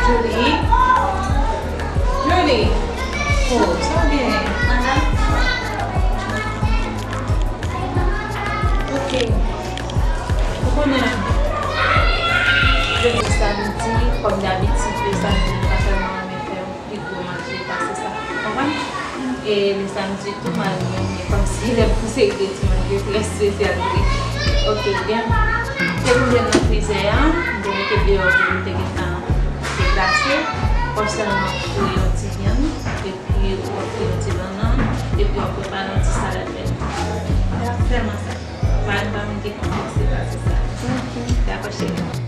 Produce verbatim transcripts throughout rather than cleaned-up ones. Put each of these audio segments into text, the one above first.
Julie? Julie? Oh, sa w gen? Aha. Ok. Ou konnen, jodi samdi, kòm dabitid, le samdi, m pa sèlman renmen fè yon pi gwo manje pase sa. Konprann? E le samdi tou, mari mwen, men kòmsi lè pou se gete manje trè espesyal vre. Ok, byen. Te boule nan frizè a, m te mete deyò pou m te gentan deplase. W ap sèlman fouye yon ti vyann, epi w ap fouye yon ti bannann, epi w ap prepare yon ti salad vèt. Sèlman sa. Mari m pa menm gen konplèks pase sa. Ok. Dakò, cheri.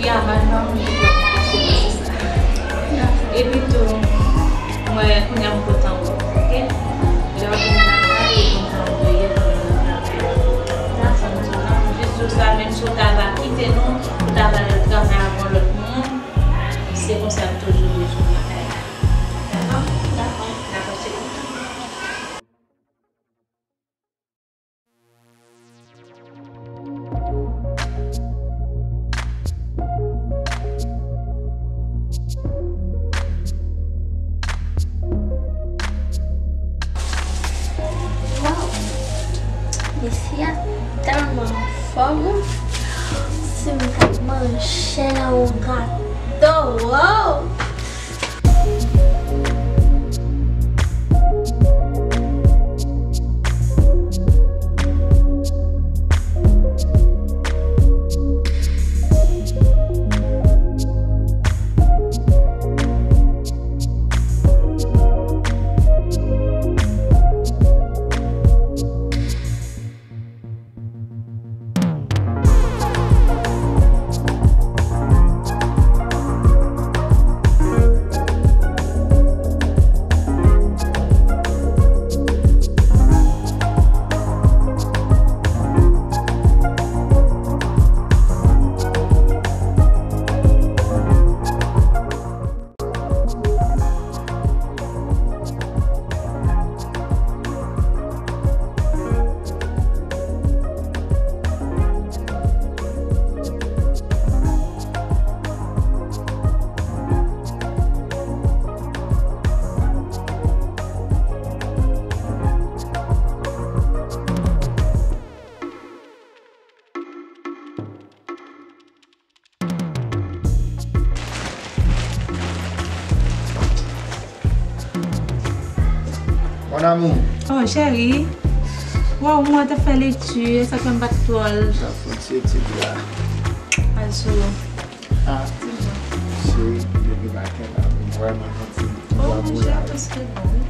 Wi, a, mari pa mwen, li pral konpranse pase sa. Epi tou, mwen, kounye a m kontan wè w, ok? Lè w vin lakay, ou kontan wè, pandan n ap travay. Sa, sa m di w la, m jis di w sa, menm si w ta va kite nou, ou ta va al travay avè yon lòt moun, se konsa l toujou ye sou lakay la. Dakò? Dakò. Dakò, cheri. Waw! Mesye a tèlman anfòm, wi. Si m t ap manje nan yon gato, waw! Amou. Oh, cheri. Waw, mwen te fè lekti, sa fè m pa t twò al. Sa fout se ti la. Al sou. Ah, cheri, depi maten la, m vrèman santi m pa pou la. Oh, mon chè, paske bon, wi.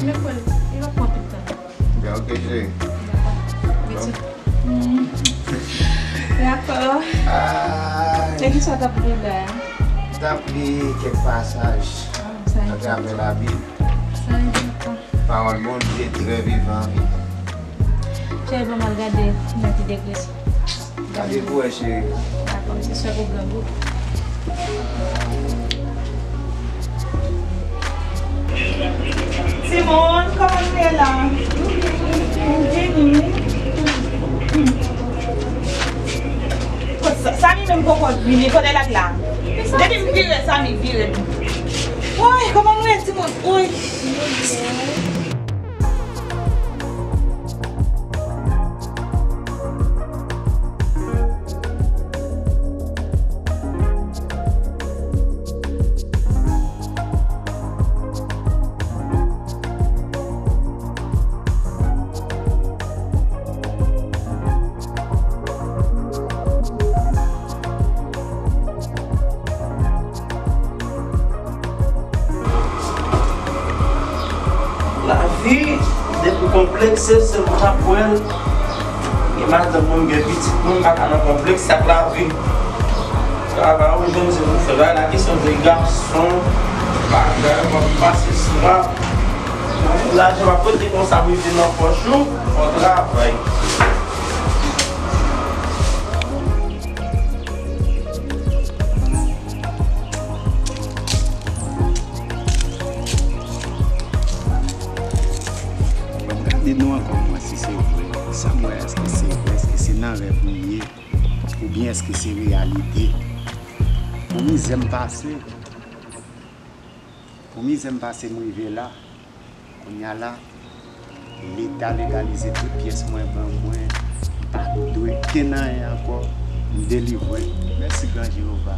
Men kwè, li pa pran anpil tan. Ben, ok, cheri. Dakò. Bon. Dakò. Ay. E kisa w t ap li la? M t ap li kèk pasaj atravè Labib. Sa enpòtan. Pawòl Bondye trè vivan, wi. Cheri, ban m al gade Mèt Degresi. Gade pou wè, cheri. Dakò, se sè pou grangou. Timoun, kòman nou ye la? M vini. Sa, Samy menm poko vini, kote l ak la? Depi m vire, Samy vire. Woy, kòman nou ye, timoun? Woy. Lavi, depi w konplekse, se pou w t ap wè l. Gen madanm mwen, gen pitit mwen, m pa ka nan konpleks ak lavi. Travay ou jwenn, se pou w fè. Bagay la, kesyon de gason, bagay, w ap pase sou rap. Lajan p ap rete konsa, m rive nan pòch ou, fò w travay. Bon, m gade nou ankò, m wè si se vre. Sa m wè, èske se vre? Èske se nan rèv nou ye? Oubyen èske se reyalite? Pou mizè m pase, pou mizè m pase, m rive la. Kounye a la, Leta legalize tout pyès mwen, ban mwen, m pa dwe kenn anyen ankò, m delivre. Mèsi Gran Jewova.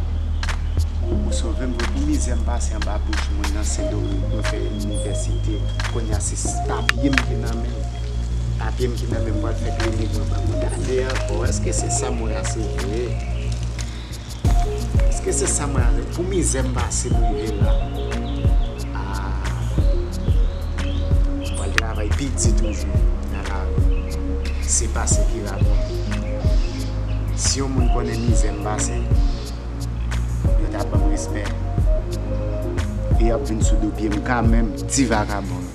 Ou sove m vre pou mizè m pase anba bouch moun nan Sendomeng, mwen fè inivèsite. Kounye a se papye m ki nan men m. Papye m ki nan men m pral fè klinik mwen pa m gade ankò. Èske se sa m wè a se vre? Èske se sa mwen ale? Pou mizè m pase m rive la. Ah. Mwen pral travay pi di toujou nan lari. Se pase ki va bon. Si yon moun konnen mizè m pase, yo ta ban m respè. E y ap vin sou do pye m kanmenm, ti vakabon yo.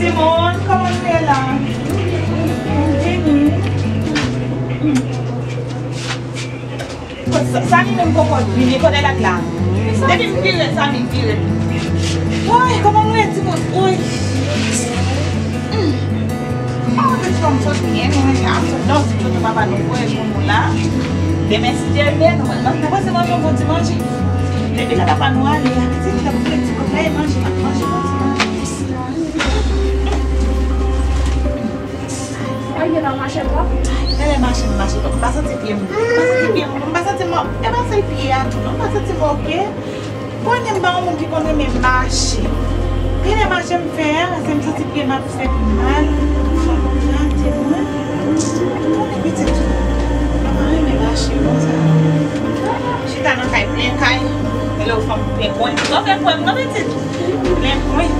Timoun, kòman nou ye la? Vini. Sa, Samy menm poko vini, kote l ak la? Depi m vire, Samy vire. Woy, kòman nou ye, timoun? Woy. Hmm. Oh, men fanm sot byen, nou menm, a sot nan ti kote papa nou voye pou nou la. Demen, si Dye vle, nou, nou, nou panse manje yon bon ti manje. Depi la papa nou ale, a pitit la pou fè ti kote manje, manje bon ti manje. Ay, gen nan mache twòp. Lè mache, m mache twòp. M pa santi pye m. M pa santi pye m. M pa santi m. E pa sèl pye a tou, non. M pa santi m oke. Konnen m pa yon moun ki konn renmen mache. Gen lè mache m fè a, se m santi pye m ap fè m mal. Gade mwen. Konnen pitit tou. M pa renmen mache konsa. Chita nan kay, plen kay. Lè w fanm plen pwen. Ou fè pwen, mwen pitit. Plen pwen.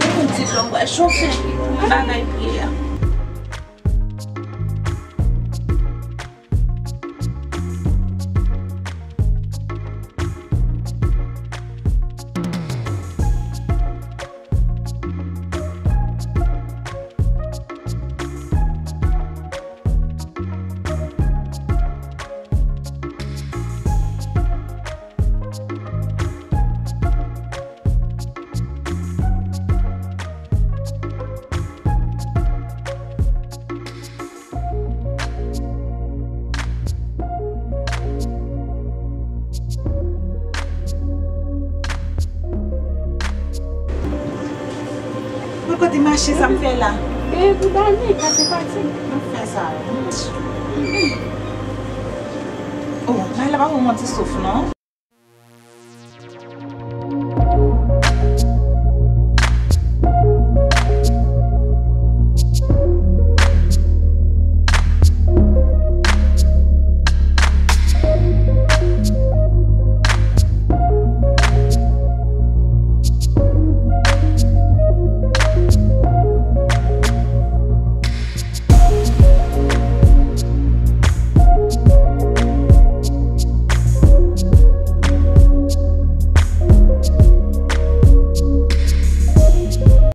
Mwen di lò, w a chofe. Mwen bagay pye a. Mwen kote mache sa m fè la. E pou dòmi, kase fatig. Mwen fè sa. Oh, may la pa pou mwen ti souf non.